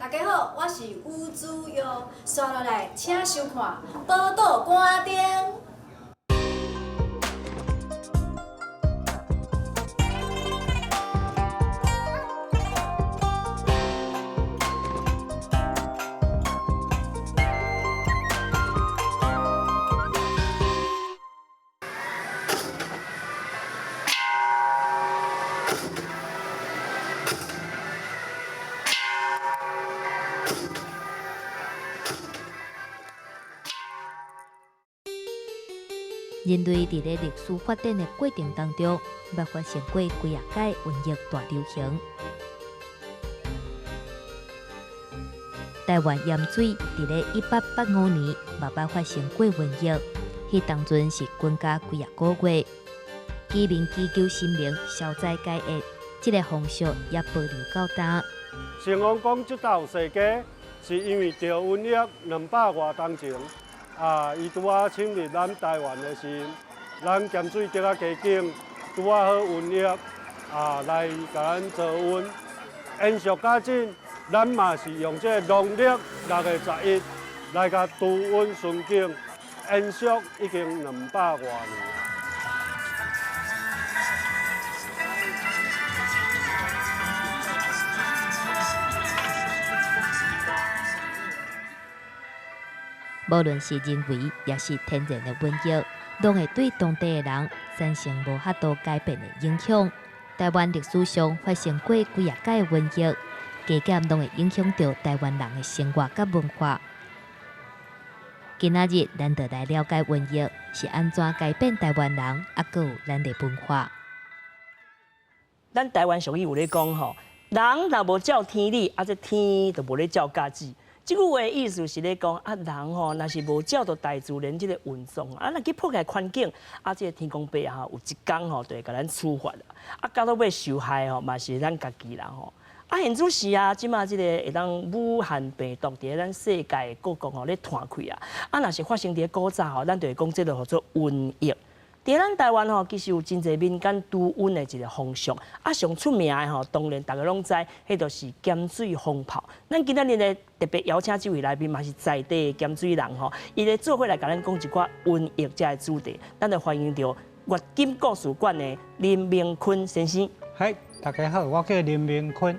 大家好，我是吳祖耀，刷落來請收看《寶島關燈》。人類佇咧歷史發展的過程當中，捌發生過幾仔擺瘟疫大流行。台灣鹽水佇咧1885年嘛捌發生過瘟疫，彼當陣是軍假幾仔個月，居民祈求神明消災解厄，這个風俗也保留到今。成王講這道世家，是因為著瘟疫200外冬前，啊，伊拄仔侵入咱台灣的時，咱鹹水竹仔街景拄仔好瘟疫啊，來共咱做瘟。延續到今，咱嘛是用這個農曆6月11來共除瘟巡境，延續已經200外年。無論是人為抑是天然的瘟疫，攏會對當地的人產生無法度改變的影響。台灣歷史上發生過幾仔擺瘟疫，加減攏會影響著台灣人的生活佮文化。今仔日，咱就來了解瘟疫是按怎改變台灣人，猶閣有咱的文化。咱台灣俗語有咧講吼，人若無照天理，啊，這天就無咧照家己。這句話的意思是咧講，啊，人吼若是無照著大自然這个運作，啊，若去破壞環境，啊，這个天公伯吼有一工吼就會共咱處罰。啊，到尾受害吼嘛是咱家己人吼。啊，現此時啊，這馬這个會當武漢病毒佇咧咱世界各國吼咧傳開啊，啊，若是發生佇咧古早吼，咱就會講這个號做瘟疫。佇咱台灣吼，其實有真濟民間除瘟的一个風俗，啊，上出名的吼，當然逐家攏知，彼就是鹹水蜂炮。咱今仔日咧特別邀請這位來賓，嘛是在地的鹹水人吼，伊咧做伙來共咱講一寡瘟疫這个主題。咱就歡迎著月錦故事館的林明坤先生。嘿，大家好，我叫林明坤。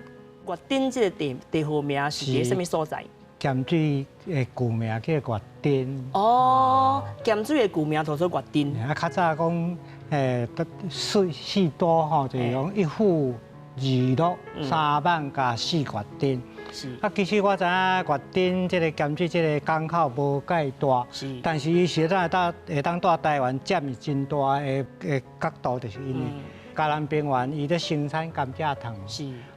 月頂這个地地號名是佇啥物所在？鹹水的舊名叫月頂。哦，鹹水的舊名叫做月頂。啊，較早講，四四都吼，就是講一府二鹿三艋佮四月頂。是。啊，其實我知影月頂這个鹹水這个港口無介大，但是伊實在會當蹛台灣佔伊真大的的角度，就是因為。嘉南平原伊咧生產甘蔗糖。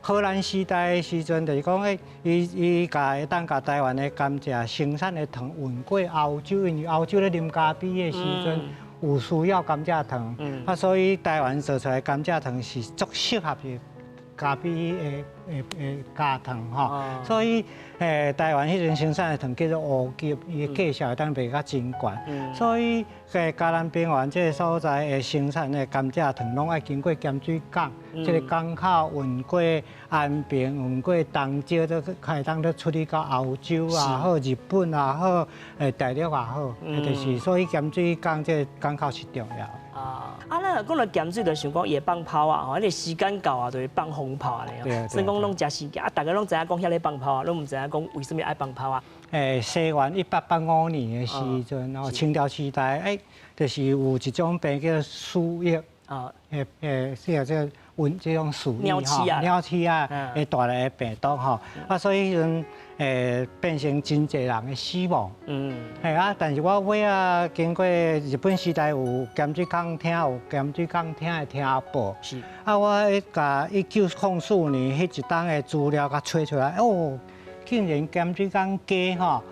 荷蘭時代的時陣，就是講，欸，伊伊共會當共台灣的甘蔗生產的糖運過歐洲，因為歐洲咧啉咖啡的時陣有需要甘蔗糖，啊，所以台灣做出來甘蔗糖是足適合的咖啡的的的加糖吼。所以，台灣彼陣生產的糖叫做烏金，伊的價數會當賣甲真懸。所以，嘉南平原這个所在的生產的甘蔗糖，攏愛經過鹹水港，這个港口運過安平，運過東石，都較會當咧出去到歐洲也好，日本也好，大陸也好，就是所以鹹水港這个港口是重要的。啊，啊，咱若講著鹹水，就想講伊會放炮啊，吼，彼个時間到啊，就會放風炮按呢。所以講攏誠神奇，啊，逐家攏知影講遐咧放炮啊，攏毋知影講為啥物愛放炮啊。西元1885年的時陣，哦，清朝時代，就是有一種病叫鼠疫，啊，這個這個瘟這種鼠疫吼，鳥鼠仔會帶來的病毒吼，啊，所以彼陣變成真濟人的死亡。嘿啊，但是我尾仔經過日本時代有鹹水港廳，有鹹水港廳的廳報。啊，我共1904年彼一冬的資料共揣出來，哦，竟然鹹水港街吼，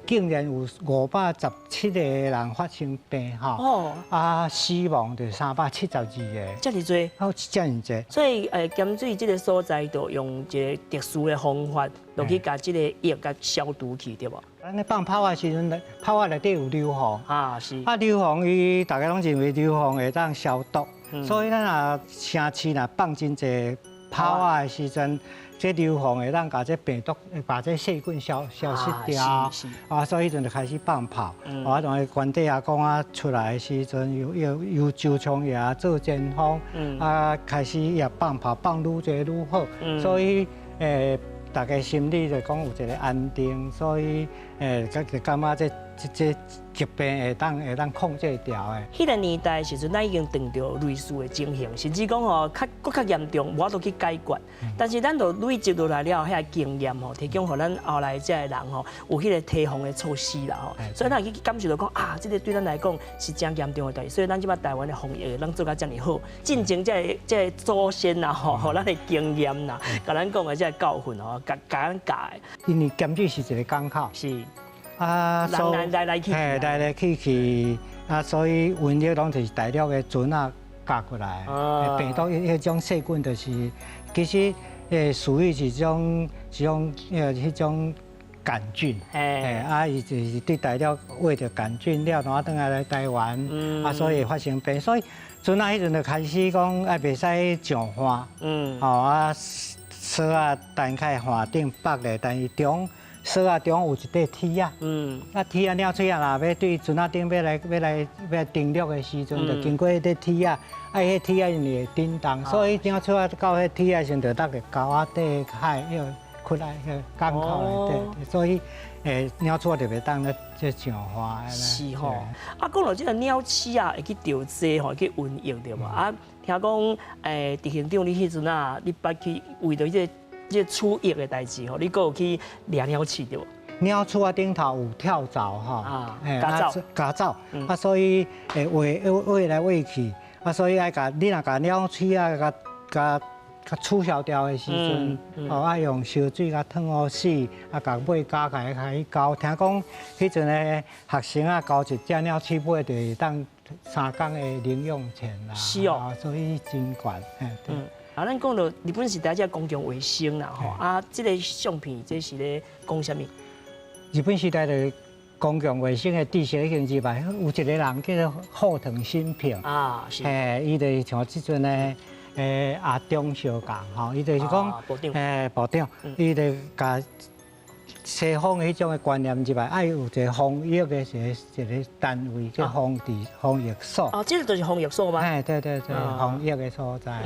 竟然有517個人發生病吼，啊，死亡就372個。遮爾濟？哦，遮爾濟。所以，鹹水這个所在就用一个特殊的方法，落去共這个疫共消毒去，對無？咱咧放炮仔時陣，炮仔內底有硫磺。啊，是。啊，硫磺伊逐家攏認為硫磺會當消毒，所以咱若城市若放真濟炮仔的時陣，這硫磺會當共這病毒、把這細菌消失掉，啊，所以彼陣就開始放炮。啊，當關帝阿公啊出來的時陣，由周倉爺做前鋒，啊，開始也放炮放愈濟愈好，所以大家心裡就講有一个安定，所以就感覺這疾病會當控制牢的。彼个年代時陣，咱已經碰著類似的情形，甚至講吼較閣較嚴重，無法度去解決。但是咱就累積落來了遐經驗吼，提供予咱後來這个人吼有彼个提防的措施啦吼。所以咱會去感受著講啊，這个對咱來講是誠嚴重的代誌。所以咱這擺台灣的防疫攏做甲遮爾好，進前這个祖先啦吼，予咱的經驗啦，共咱講的這个教訓吼，共咱教的。因為鹹水是一个港口。啊，人來來去去，來來去去，啊，所以瘟疫攏就是大陸的船仔駕過來，病毒彼種細菌就是，其實屬於一種桿菌，啊，伊就是對大陸餵著桿菌了，然後轉來來台灣，啊，所以會發生病，所以船仔彼陣就開始講啊，袂使上岸，吼啊，索仔單開岸頂縛咧，但是中。索仔中有一塊鐵仔，啊鐵仔鳥鼠仔若欲對船仔頂欲來登陸的時陣，就經過彼塊鐵仔，啊，彼鐵仔因為會振動，所以鳥鼠仔到彼鐵仔時陣，就落佇溝仔底海，彼个窟仔彼个港口內底，所以鳥鼠仔就袂當咧這上岸。是吼，啊，講到這个鳥鼠啊，會去著這吼，去瘟疫對無？啊，聽講執行長你彼陣啊，你捌去為著這個鼠疫的代誌吼，你閣有去掠鳥鼠對無？鳥鼠仔頂頭有跳蚤吼，家走，家走，啊，所以會餵餵來餵去，啊，所以愛共你若共鳥鼠仔共取消掉的時陣，哦，愛用燒水共燙予死，啊，共尾咬起來共伊交。聽講彼陣的學生啊，交一隻鳥鼠尾就會當3工的零用錢啦。是哦，所以真懸，對。啊，咱講到日本時代這公共衛生啦，吼，啊，這个相片這是咧講啥物？日本時代的公共衛生的知識已經入來，有一个人叫做後藤新平，啊，是，伊就是像這陣的阿中相共吼，伊就是講，部長，伊就共西方彼種的觀念入來，愛有一个防疫的一個單位叫防治防疫所。哦，這个就是防疫所嗎？哎，對對對，防疫的所在。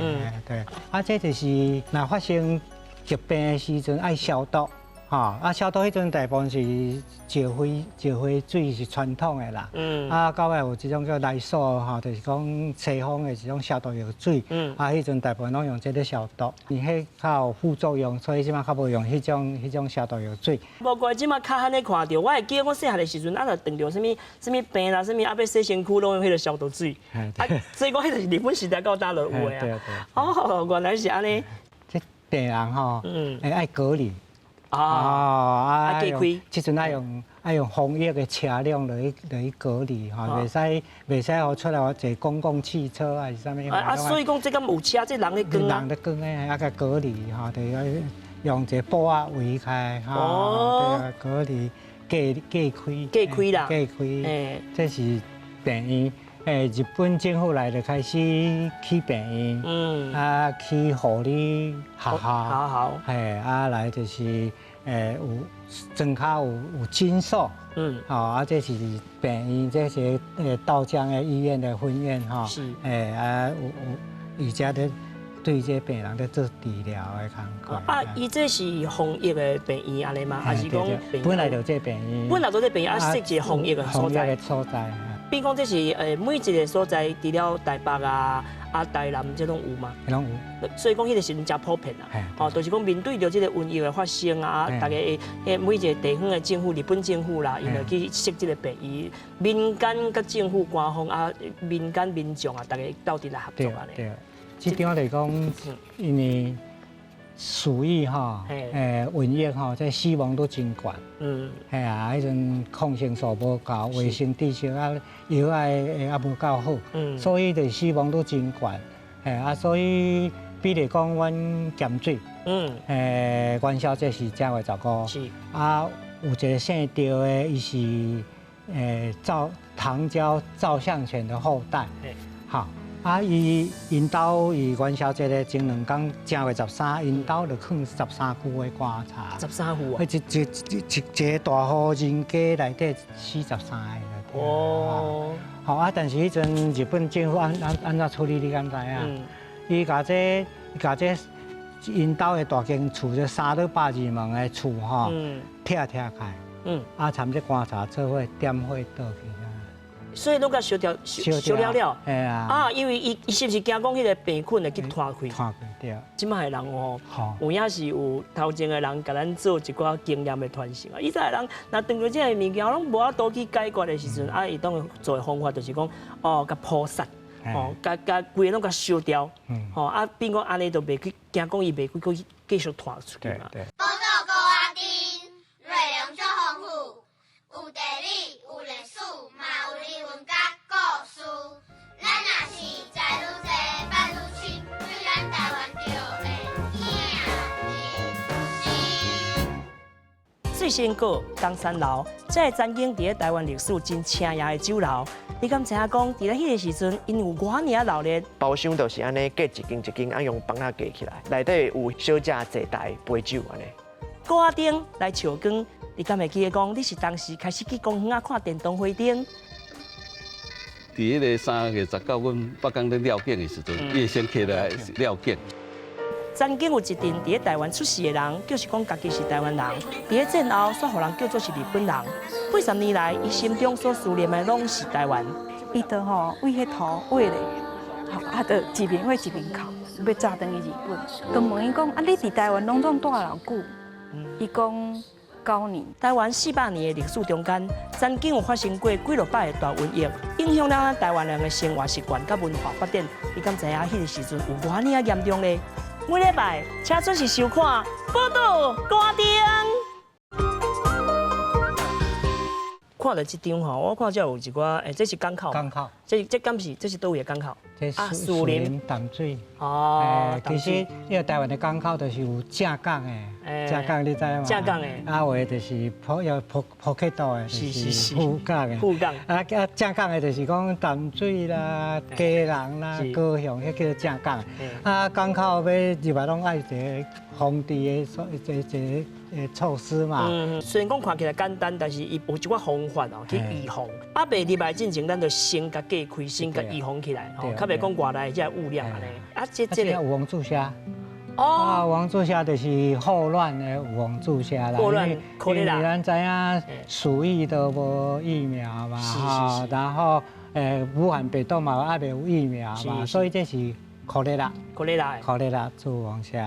對。啊，這就是若發生疾病的時陣愛消毒。吼，啊，消毒彼陣大部分是石灰石灰水是傳統的啦。啊，到尾有一種叫來素吼，就是講西方的一種消毒藥水。啊，彼陣大部分攏用這个消毒，因為彼較有副作用，所以這擺較無用彼種消毒藥水。無怪這擺較罕咧看著，我會記得我細漢的時陣，啊，若碰著啥物啥物病啦，啥物啊，欲洗身軀攏用彼个消毒水。啊，所以講彼个是日本時代到今就有的啊。哦，原來是按呢。這病人吼，愛隔離。啊，隔開，這陣愛用防疫的車輛來去隔離吼，袂使予出來坐公共汽車還是啥物。啊，所以講這敢有車，這人咧關人咧關的，啊，共隔離吼，就愛用一个布仔圍開吼，對，隔離隔開。隔開啦。隔開。這是病院，日本政府來就開始起病院，啊，起護理學校，學校，嘿，啊來就是有莊跤有診所，吼，啊，這是病院，這是稻江的醫院的分院，吼，啊，有伊遮咧對這病人咧做治療的工課。啊，伊這是防疫的病院按呢嗎？還是講本來就這病院？本來就這病院啊，設一个防疫的所在。防疫的所在。比如講，這是每一个所在，除了台北啊、啊台南這攏有嗎？攏有。所以講，彼个時陣誠普遍啦。哦，就是講面對著這个瘟疫的發生啊，大家會每一个地方的政府、日本政府啦，伊就去設這个病院，民間佮政府官方啊，民間民眾啊，大家鬥陣來合作按呢。對，這張來講，因為鼠疫吼，瘟疫吼，這死亡率真懸。係啊，彼陣抗生素無夠，衛生知識啊，藥仔也無夠好，所以就死亡率真懸。嘿啊，所以比如講，阮鹹水，元宵節是正月15，啊，有一个姓趙的，伊是趙唐朝趙相權的後代，好，啊，伊𪜶兜伊元宵節的前2工，正月十三，𪜶兜就囥十三副的棺材。十三副啊！一一一一個大戶人家內底43個。哦。好啊，但是彼陣日本政府按怎處理，你敢知影？伊共這共這𪜶兜的大間厝，這3百二門的厝吼，拆拆開。啊，參這棺材做伙點火倒去。所以攏共燒掉，燒了了。係啊。啊，因為伊是毋是驚講彼個病菌會去拖開？拖開對。這擺的人哦，有影是有頭前的人共咱做一寡經驗的傳承啊。以前的人，若當著這个物件攏無法度去解決的時陣，啊，伊當然做的方法就是講，哦，共撲殺，哦，共共規个攏共燒掉，吼，啊，變講按呢就袂去驚講伊袂去閣繼續拖出去嘛。寶島孤仔燈，內容足豐富，有地理，有歷史，嘛有人文佮故事。咱若是知愈濟，捌愈深，對咱台灣就會更認識。醉仙閣江山樓，這個曾經佇咧台灣歷史真醒目的酒樓，你敢知影講，佇咧彼个時陣，𪜶有偌爾仔鬧熱？包廂就是按呢隔一間一間，按用枋仔隔起來，內底有小姐坐台陪酒按呢。孤仔燈來笑光，你敢會記得講，你是當時開始去公園仔看電動花燈？佇彼个3月19，阮北港咧廖景的時陣，伊會先起來廖景。曾經有一陣佇咧台灣出世的人，就是講家己是台灣人，佇咧戰後煞予人叫做是日本人。80年來，伊心中所思念的攏是台灣。伊就吼為彼塗畫咧，啊，就一面畫一面哭，欲走轉去日本。就問伊講啊，你佇台灣攏總蹛偌久？伊講9年。台灣400年的歷史中間，曾經有發生過幾落擺的大瘟疫，影響了咱台灣人的生活習慣佮文化發展。你敢知影彼个時陣有偌爾仔嚴重咧？每禮拜請準時收看《寶島歌燈》。看著這張吼，我看這有一寡，欸，這是港口。港口。這這敢是這是佗位的港口？這士林淡水。哦。其實，因為台灣的港口就是有正港的，正港你知嗎？正港的。啊，有的就是普要普普克島的，就是富港的。富港。啊啊，正港的就是講淡水啦、基隆啦、高雄，彼叫做正港。啊，港口欲入來攏愛一个防治的措一個一个措施嘛。嗯，雖然講看起來簡單，但是伊有一寡方法哦去預防。啊，袂入來進前，咱就先共隔開，先共預防起來，吼，較袂講外來這污染按呢。啊，這這個預防注射。哦。啊，預防注射就是霍亂的預防注射啦。霍亂，因為咱知影鼠疫都無疫苗嘛，吼，然後武漢病毒嘛猶未有疫苗嘛，所以這是。科雷拉，科雷拉，科雷拉預防射。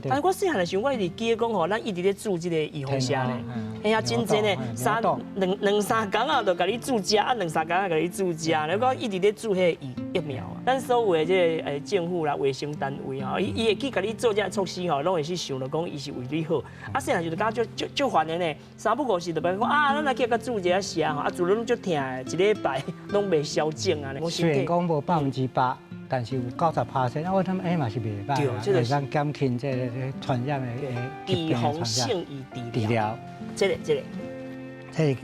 但是我細漢的時候，我一直記得講吼，咱一直咧注這个預防射呢。哎呀，真濟呢，三兩兩三工啊，就共你注射，啊兩三工啊，共你注射。你講一直咧注彼个疫苗啊。咱所有的這个政府啦、衛生單位吼，伊伊會去共你做這个措施吼，攏會去想著講伊是為你好。啊，細漢時就感覺足足煩的呢，三不五時就欲講啊，咱來去共注一下射吼，啊，注了攏足疼的，一禮拜攏袂消腫按呢。雖然講無100%。但是有90%，啊，我感覺欸嘛是袂䆀，會當減輕這個傳染的預防勝於治療。這個這個，這個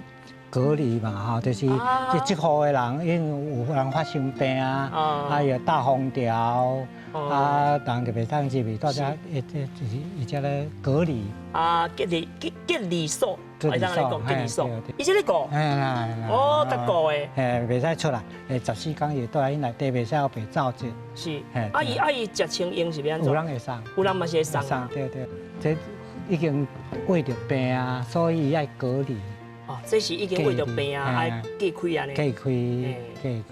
隔離嘛吼，就是這這戶的人，因為有人發生病啊，啊又搭封條，啊人就袂當入去，大家會就是伊才咧隔離。啊，隔離隔隔離所。隔離所，隔離所，伊這个顧，哦，得顧的，嘿，袂使出來，14天伊蹛佇內底，袂使予別走這。是，啊伊啊伊食清用是欲按怎？有人會送，有人嘛是會送。對對，這已經穢著病啊，所以伊愛隔離。哦，這是已經穢著病啊，愛隔開按呢。隔開，隔開。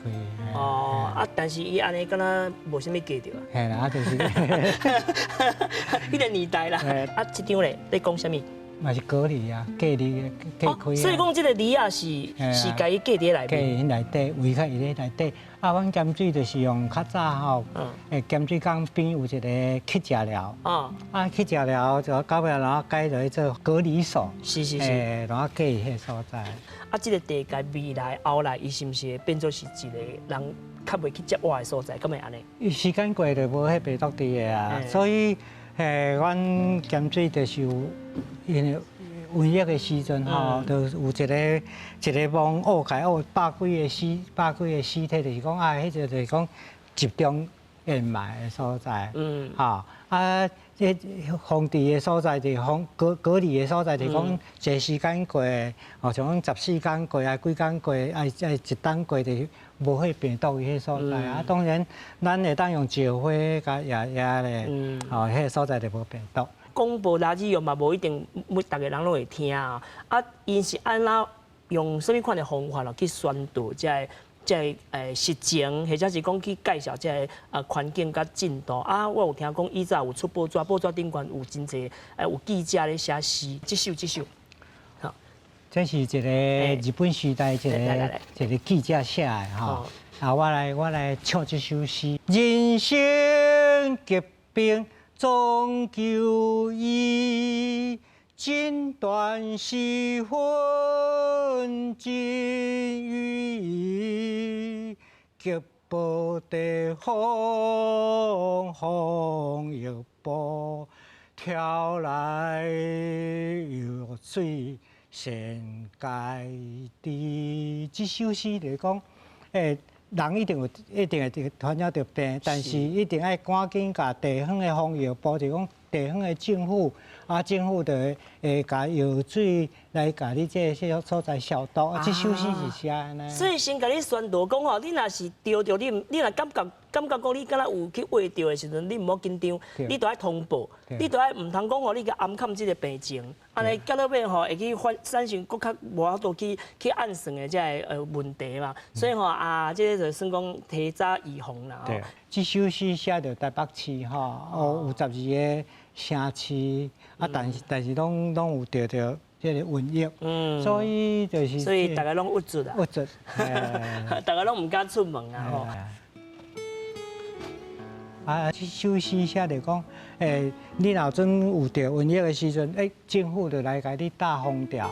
哦，啊，但是伊按呢敢若無啥物隔著啊。嘿啦，啊就是。彼个年代啦，啊，這張咧，咧講啥物？嘛是隔離啊，隔離隔開。所以講這个籬仔是是共伊隔佇內面。隔佇內底，圍在伊咧內底。啊，阮鹹水就是用較早吼，鹹水港邊有一个乞食寮。啊，乞食寮就到尾然後改做做隔離所。是是是。然後隔彼个所在。啊，這个地界未來後來，伊是毋是會變做是一个人較袂去接活的所在？敢會按呢？伊時間過就無彼病毒佇的啊，所以。嘿，阮鹹水就是有，因為瘟疫的時陣吼，就有一个一个網挖開，挖百幾个屍，百幾个屍體，就是講啊，彼個就是講集中掩埋的所在。吼啊，這封閉的所在就封隔隔離的所在，就講濟時間過，哦，像講14工過啊，幾工過，愛愛一冬過就無彼病毒佇彼所在。啊，當然咱會當用石灰共壓壓咧，哦，彼個所在就無病毒。廣播垃圾用嘛，無一定每逐个人攏會聽啊。啊，𪜶是按怎用啥物款的方法咯去宣導這个這个實情，或者是講去介紹這个環境佮進度啊？我有聽講以前有出報紙，報紙頂懸有真濟有記者咧寫詩，這首這首。好，這是一個日本時代一個一個記者寫的吼。啊，我來唱這首詩。人生疾病總求醫，診斷時分真如意，急報地方防疫部，調來藥水先解治。這首詩就是講，人一定有，一定會傳染著病，但是一定愛趕緊共地方的防疫部，就講地方的政府，啊，政府就會會共藥水來共你這個所在消毒。啊，這首詩是寫按呢。所以先共你宣導講吼，你若是著著你，你若感覺講你敢若有去秽著的時陣，你毋好緊張，你著愛通報，你著愛毋通講吼，你去掩崁這个病情，按呢到尾吼會去發產生閣較無法度去按算的這个問題嘛。所以吼啊，這个就算講提早預防啦。對，這首詩寫著台北市吼，哦有12個城市，啊，但是攏有著著這个瘟疫，所以就是，所以大家攏鬱卒啊，鬱卒，大家攏毋敢出門啊吼。啊，這首詩寫著講，你若陣有著瘟疫的時陣，政府就來共你打封條，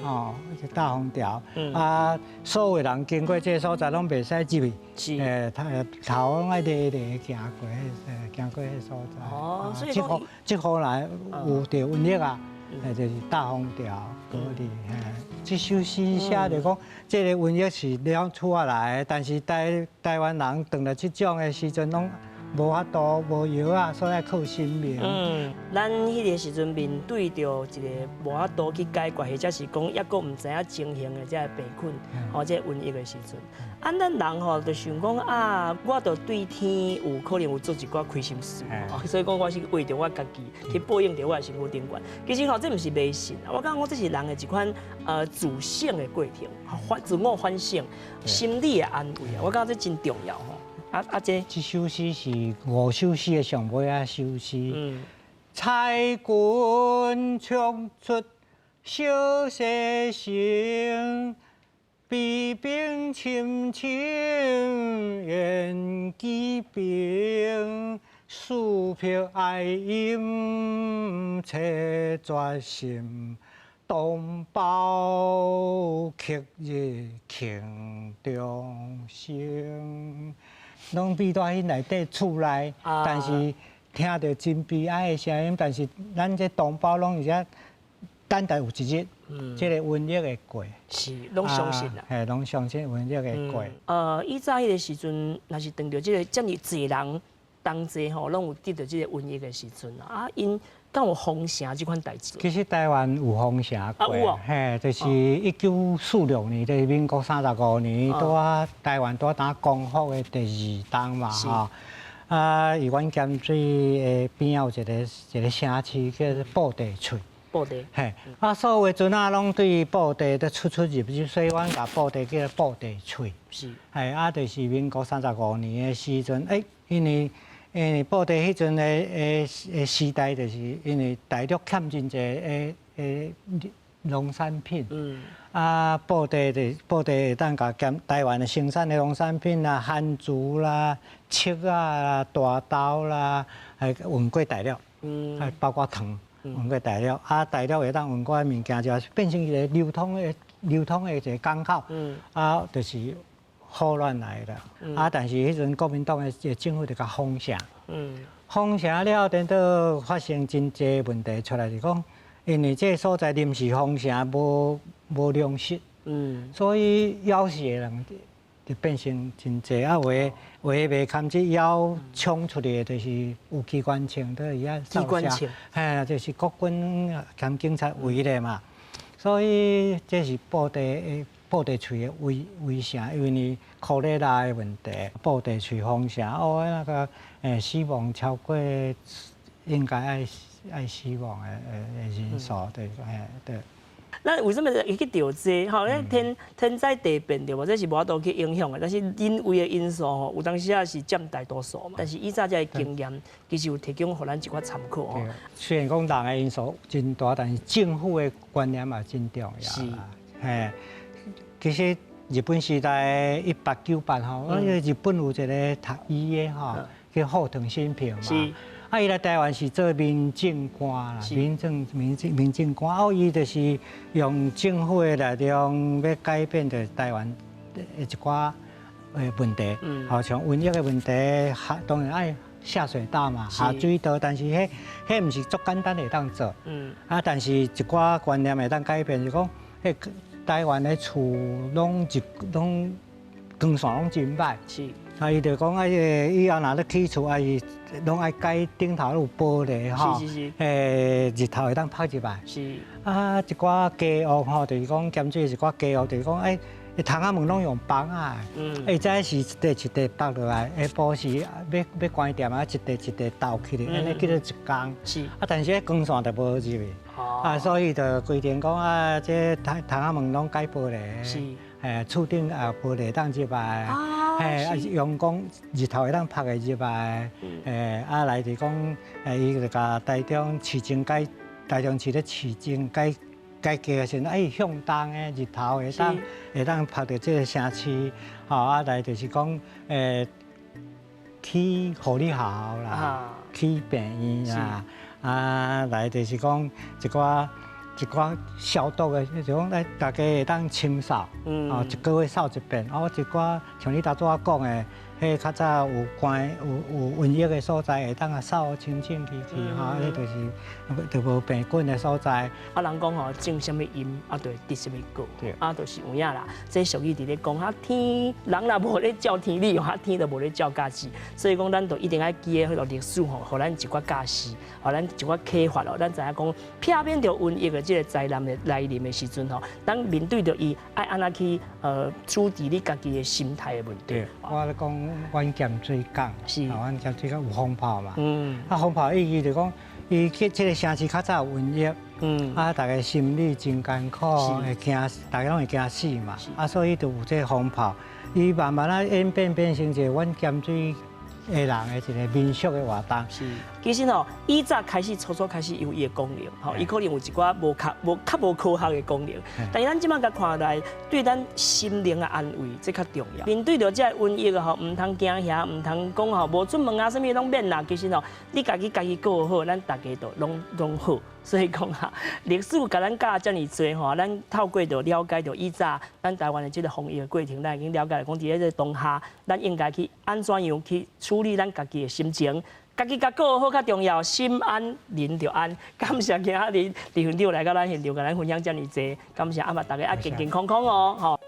哦，打封條，啊，所有人經過這个所在攏袂使入去，頭頭攏愛躡躡行過，行過彼个所在。哦，所以這這予來有著瘟疫啊，就是打封條隔離。嘿，這首詩寫著講，這个瘟疫是了厝仔來的，但是台灣人當著這種的時陣，攏無法度，無藥啊，所以愛靠神明。嗯，咱彼个時陣面對著一个無法度去解決，或者是講猶閣毋知影情形的這个病菌，或者瘟疫的時陣，啊，咱人吼就想講啊，我就對天有可能有做一寡虧心事，所以講我是為著我家己去報應著我的身軀頂懸。其實吼，這毋是迷信，我感覺這是人的一款自省的過程，自我反省、心理的安慰啊，我感覺這真重要吼。啊啊！這這首詩是五首詩的上尾仔首詩。裁軍衝出小西城，悲兵深深願騎兵，四魄哀音切決心，同胞克日慶終生。攏秘佇彼內底厝內，但是聽著真悲哀的聲音。但是咱這同胞攏佇遮等待有一日，這個瘟疫會過。是，攏相信啦。嘿，攏相信瘟疫會過。以前彼个時陣，若是碰著這个遮爾濟人同齊吼，攏有得著這个瘟疫的時陣啊，𪜶敢有封城這款代誌？其實台灣有封城過，嘿，就是1946年，就是民國35年，拄仔台灣拄仔當光復的第二冬嘛，吼。啊，佇阮鹹水的邊仔有一個城市叫做布袋喙。布袋。嘿，啊，所有的船仔攏對布袋佇出出入入，所以阮共布袋叫做布袋喙。嘿，啊，就是民國35年的時陣，因為布袋彼陣的時代，就是因為大陸欠真濟的農產品。啊，布袋就布袋會當共兼台灣的生產的農產品啊，番薯啦、粟仔啦、大豆啦，來運過大陸。包括糖運過大陸，啊，大陸會當運過來物件，就變成一個流通的一個港口。啊，就是霍亂來啦。啊，但是彼陣國民黨的政府就共封城。封城了，等到發生真濟問題出來，就講因為這个所在臨時封城，無糧食。所以枵死的人就變成真濟啊，有的有的袂堪這枵衝出來，就是有機關槍佇遐機關槍，嘿，就是國軍兼警察圍咧嘛，所以這是布袋布袋喙的圍圍城，因為科雷拉的問題，布袋喙封城，哦，那個死亡超過應該愛愛死亡的的人數，對，嘿，對。咱為啥物會去著這？吼，咱天天災地變對無？這是無法度去影響的。但是人為的因素吼，有當時仔是佔大多數嘛。但是以早這个經驗，其實有提供予咱一寡參考吼。雖然講人的因素真大，但是政府的觀念嘛真重要。是，嘿，其實日本時代1898吼，因為日本有一個讀醫的吼，叫後藤新平嘛。是。啊！伊來台灣是做民政官啦，民政民政民政官。哦，伊就是用政府的力量欲改變著台灣的一寡的問題，好像瘟疫的問題，下當然愛下水道嘛，下水道。但是彼彼毋是足簡單會當做。啊，但是一寡觀念會當改變，就講彼台灣的厝攏一攏光線攏真歹。是。啊，伊就講啊，以後若咧起厝，啊伊攏愛改頂頭有玻璃吼，是是是，日頭會當曬入來。是。啊，一寡家屋吼，就是講鹹水一寡家屋，就是講哎，窗仔門攏用枋仔，嗯，早時一塊一塊縛落來，下晡時欲欲關店啊，一塊一塊鬥起來，按呢叫做一工。是。啊，但是彼光線就無入去。哦。啊，所以就規定講啊，這窗窗仔門攏改玻璃。是。嘿，厝頂也玻璃當入來，嘿，啊陽光日頭會當曬會入來，嘿，啊來就講，伊就共台中市政改，台中市咧市政改改革的時陣，哎向東的日頭會當會當曬著這个城市，吼，啊來就是講，起護理學校啦，起病院啦，啊來就是講一寡。一寡消毒的，就講來大家會當清掃，哦，一個月掃一遍。哦，一寡像你頭拄仔講的，彼較早有關有有瘟疫的所在，會當啊掃清清氣氣，吼，彼就是就無病菌的所在。啊，人講吼，種啥物因，啊，就會得啥物果，啊，就是有影啦。這俗語佇咧講，啊天，人若無咧照天理，啊天就無咧照家己。所以講，咱就一定愛記得彼个歷史吼，予咱一寡教示，予咱一寡啟發咯。咱知影講，避免著瘟疫的這个災難的來臨的時陣吼，咱面對著伊，愛按怎去處置你家己的心態的問題。我咧講，阮鹹水港，是，阮鹹水港有風炮嘛，啊風炮意義就講，伊去這个城市較早有瘟疫，啊，大家心理真艱苦，會驚，大家攏會驚死嘛，啊，所以就有這个風炮，伊慢慢仔演變變成一个阮鹹水的人的一个民俗的活動。是，其實吼，以早開始初初開始有伊的功能，吼，伊可能有一寡無較無較無科學的功能，但是咱這擺共看來，對咱心靈的安慰，這較重要。面對著這个瘟疫吼，毋通驚嚇，毋通講吼無出門啊，啥物攏免啦。其實吼，你家己家己顧好，咱大家都攏攏好。所以講哈，歷史共咱教遮爾濟吼，咱透過著了解著以早咱台灣的這个防疫的過程，咱已經了解講佇咧這个當下，咱應該去按怎樣去處理咱家己的心情，家己共顧好較重要，心安人就安。感謝今仔日李園長來到咱現場，共咱分享遮爾濟，感謝啊嘛，大家愛健健康康哦，吼。